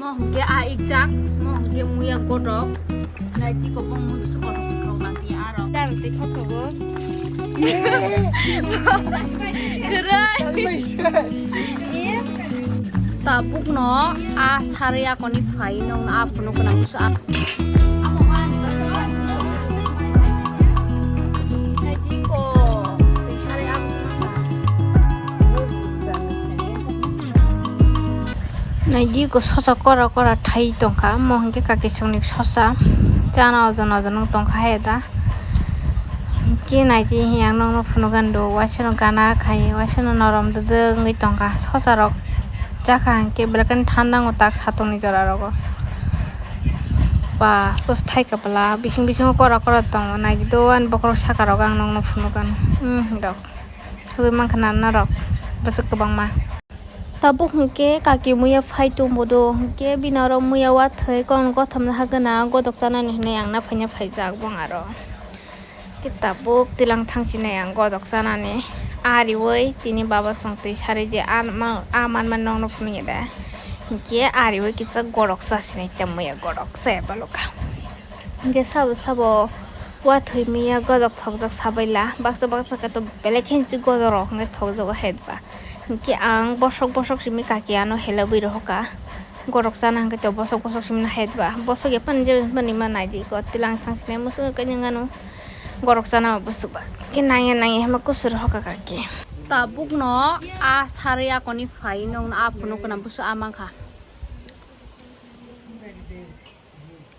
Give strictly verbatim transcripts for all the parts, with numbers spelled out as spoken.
Mo hwnkhe a ikjak, mo hwnkhe muya godok. Nai twi kopong mui bisu kotor kotor lati aro. Dar twi thok thogo. Kwrwi. Tabukno a sari akoni phai nongno a phunuk gwnang bisu a. Naidi ko sosa kora kora thai tongkha, mo hwnkhe kaki songni sosa chana ojon ojon wng tongkha hai da. Hwnkhe naidi hiya ang nokno phunukgani do, waisa no gana khai, waisa no norom dwdw wngwi tongkha sosa rok. Chakha hwnkhe belai kheno thanda wngo tak satokni jora rogo. Ba, bwswk thai kwbla, bising bisingo kora kora tongo, naidi do ani bokhorok saka rok ang nokno phunukgani. Hmm, rok. Tugui mankha na norok bwswk kwbangma. Tabuk hwnkhe kaki muya phai tongbo do, hwnkhe bini oro muya wathwi kon gothomna hagwna godok chanani hwnwi ang naphaina phaijak bong aro. Khe tabuk tilang thangsinai ang godok chanani. Ariwi tini baba song twi sari je a ma-, a manma nokno phunukya de. Hwnkhe ariwi kisa godok chasinai ta muya godok chaya balokha. Hwnkhe sabo sabo wathwi muya godok thokjak sabaila. Baksa baksa khe to belai khe hinsi godok rok hwnkhe thokjago hai ba. Hwnkhe ang bosok bosok simi kaki ano helabwi rohoka. Gorok chana hwnkhe to bosok bosok simi nahai ba. Bosok ya pani je pani ma naidi ko tilang thang sini musu kanya nganu. Gorok chana ma busu ba. Ke nangya nangya hema kusur hoka kaki. Tabuk no a sari akoni phai nong a phunuk kana busu a mangkha.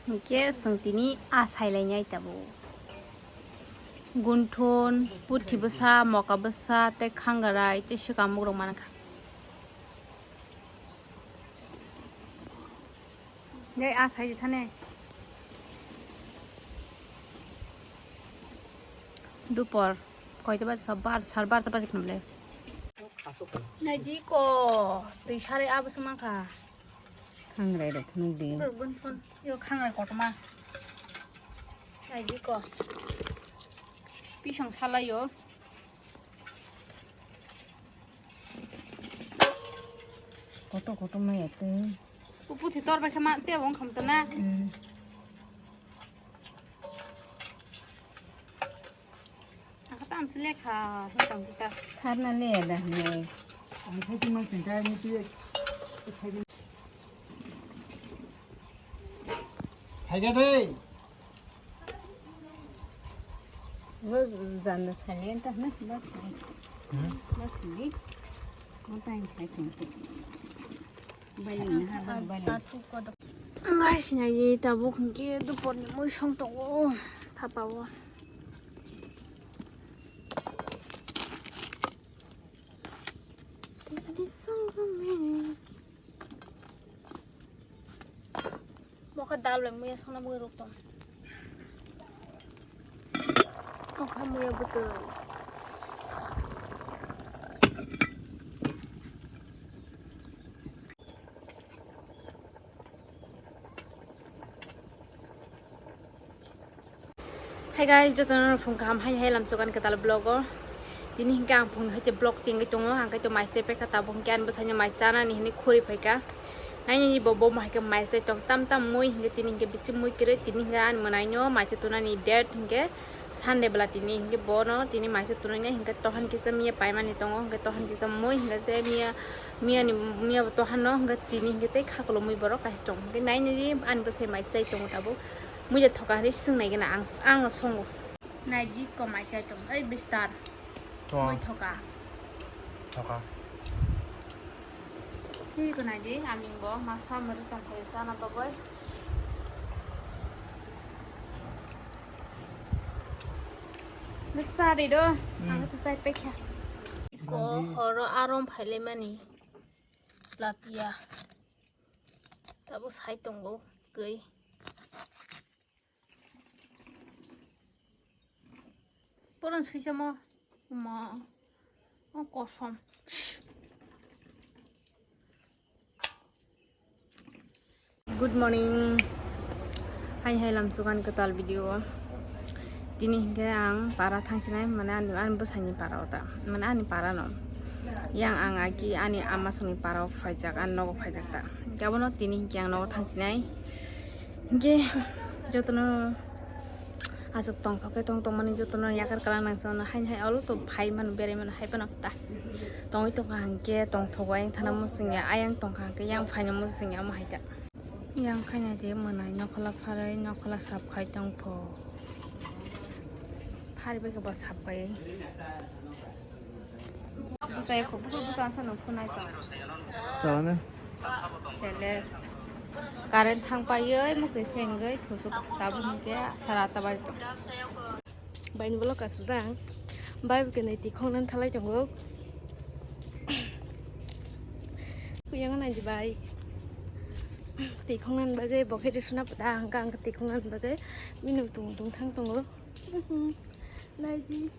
Hwnkhe chwng tini a sailai nai tabuk. Gunthun, puthi bwsa, moka bwsa, tei khangarai, tei swkang mugrok mankha. Dei, a sai di thane. Dupor, koita baji kha? Bar, sar barta baji kha nw le. Nai di ko, twi sari abo se mankha. Khangrai rok phunuk di. Bo bun phun, yo khangrai kotorma. Nai di ko. Pisong salai yo. Kotor kotor maya tei. Upu thi tor bai khe ma tei wng kham tana. Hmm. Ang kha tam se lekha hwn tong ta. Tharna le da hne. Ang khai tongma sinchar ni twi. Hai ga dei. Bo janda salian ta na, bak sini. Hmm? Bak sini. Mo ta hin sai chung tu. Bali na ha, bak bali. Ngai sinai ye tabuk hwnkhe duporni mui song tongo, thapa o. Tini song me. Mokha dal bai muya songna bwrwi rok tong. Mokha muya bwtwi. Hi guys, jotono phung kaham hai hai lamsokan kwtal vlog o. Tini hinkhe ang phung hai vlog tingwi tongo, ang kaitor mai chai paikha, tabuk hinkhe ani bwsaino mai chanani hinwi khuri phaikha. Nainani bo bo hai khe mai chai tong tam tam mui hinkhe tini hinkhe bisi mui kwrwi, tini hinkhe ani mwnaino mai chai tonani date hinkhe Sunday bwla tini hinkhe bono tini mai chai tonwi nai hinkhe tohan kisa miya paimani tongo hinkhe tohan kisa mui hinkhe tei miya miyani miya bo tohan no hinkhe tini hinkhe tei khakulo mui borok kaisa tongo hinkhe nainani ani bwsai mai chai tongo tabuk. Muida thoka hinwi swng nai gana ang, ang no songo. Nai di ko mai chai tong, ei bistar. To. Moi thoka. Thoka. Twi ko nai di, ani bo masa mari tong khe sana bagoi. Nasa ri do, hmm. Ang tu sai pekha. Ko horo arom phaile mani. Lapia. Tabo sai tongo, koi. Porang sui samo ma o kosom. Good morning. Hai hai lamsukan kwtal video. Tini hinkhe ang para thangsinai mane ani ani bwsaini para o ta mane ani para no. Yang ang agi ani ama songni para o phaijak ani nogo phaijak ta. Abono tini hinkhe ang nogo thangsinai. Hinkhe jotono aswk tongthok khe tong tongmani jotono yakar kalang nang sano haini hai olo to phai mano berai mano hai phano ta. Tongwi tongkha hinkhe tongthogo ayang thana muchungya ayang tongkha hinkhe yang phaina muchungya omo hai ta. Yang khaina de mwnai nokhola pharwi nokhola sap khai tongpho. Phari bai khe bo sap khai. Bwsai kho, bukur bwsa ang sano phunai tong. Tawano? Sele. Current thang paiwi mukti thengwi thusuk tabuk hinkhe sara ta bai tong. Baini vlog aswk dang. Bai bo kwnwi tikhok nan thalai tongo. Kuyang nai di bai. Tikhok nan bagwi bo khe suna pada ang kang tikhok nan bagwi. Bini tung tung thang tongo. Nai di.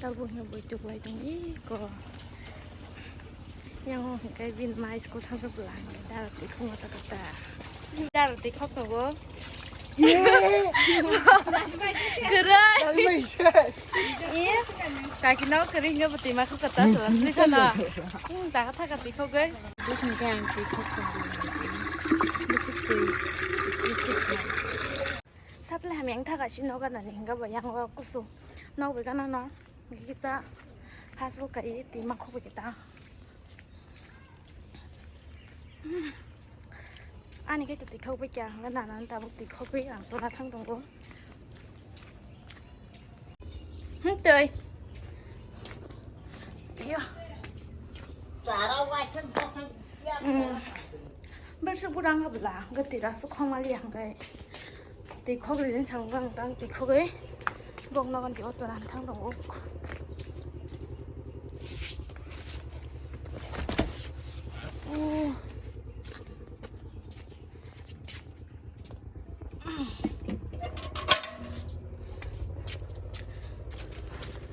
Tabuk no bui tuklai tong iko. Yang o hwnkhe bini mai school thangkhe bwla hwnkhe dara twi khungo ta kata. Dara twi khok tongo. Kwrwi. Kaki no kwrwi hwnkhe bwtwi ma khok kata sala twi khana. Hmm, taka thaka twi khogwi. Bwswk hwnkhe ang twi khok tongo. Bwswk twi. Saple hamya wngtha kaisa nogo nani hwnkhe bo yang o kusung. Nok bai gana no. Kisa hasil kai twi ma khogwi ta. Ani khe twi khogwi kya hwnkhe nana tabuk twi khogwi ang tora thang tongo. Hmm, twi. Yo. Hmm. Bersuk burang habla, gati rasu khongmali hangkai. Twi khogwi din sang gang tang twi khogwi. Bok nogon twi oto ran thang tongo. Oh.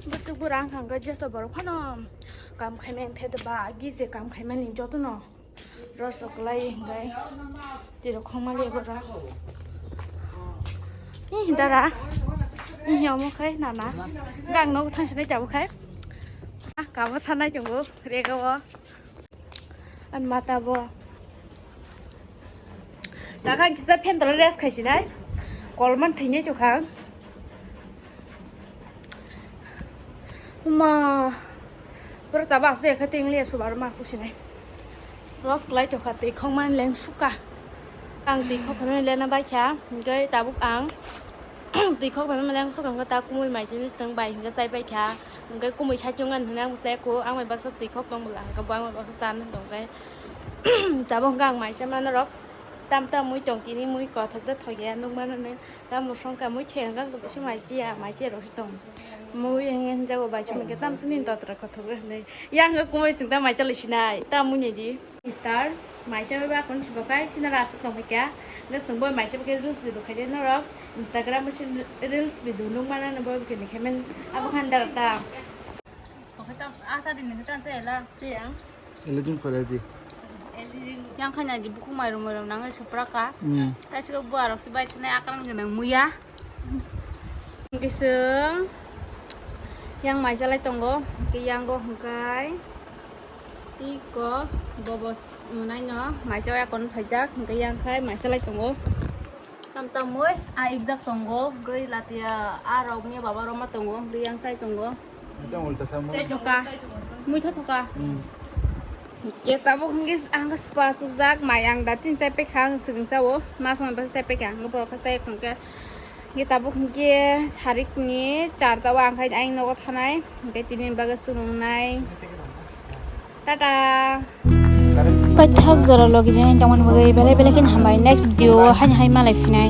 Bwswk bwrang hwnkha hwnkhe jesa borok phano kam khaimani thai ba gije kam khaimani jotono rosok lai hwnkhe tiro khongmali bwrang. Ih dara ih omo khai nana gang nogo thangsinai tabuk khai kamo thanai tongo rega o. Ani mata bo. Dakha kisa phendra rest khai sinai. Kolman thwinai tokha. Ma. Pura taba asu ekha tingli asu bar ma asu sinai. Los klai tokha twi khokmani leng suka. Ang twi khokmani lena bai kha. Hingke tabuk ang twi khokmani leng suka hingke ta kumui mai sini swng bai hingke chai pai kha. Hingke kumui saichung ani hwnwi ang bwsai kho, ang bai baksa twi khok tong bwla, hingke bo ang bai baksa chan tong khe. Tabuk hingke ang maisa manarok tam tam mui tong tini mui kothok de thok ya nukmano ne. Tamo songkha mui theng kha kisa mai chiya, mai chiya rok se tong. Mui hingke hinjago bai chumui khe tam sini totra kothok hinwi. Yang hingke kumui swng ta mai chalai sinai, tam mui ni di. Star, maisa bai bakon si bokai, sina rasa tong kha. Nda sung boy maisa bai reels video khai de norok. Instagram o si reels video nung mana no boy kini khemen abo khan dal ta. Asa din ni tan se la. Siya. Ele jung khore ji. Yang khanya ji buku mai rum rum nang supra ka. Hmm. Ta si ko buarok si bai tene akrang jenang muya. Kisung. Yang maisa lai tongo. Ki yang go hingkai. Iko bobo mwnai no maisa ya kon phaijak hingke yang khai maisa lai tongo. Tam tam moi a ekjak tongo goi latia a rok mia baba rok ma tongo goi yang sai tongo. Tei thoka mui tho thoka. Hmm. Ke tabuk hingke ang spa sukjak mai ang da tin chai pekha ang swkang chao mas man basa chai pekha ang borok sai khongke. Hingke tabuk hingke sarik ni charta o ang khai ayang nogo thanai hingke tini bagwi chwrwngnai. Tata. Paithak jora logi rinaini tongmani bagwi belai belai kheno hambai. Next video o haino hai malai phinai.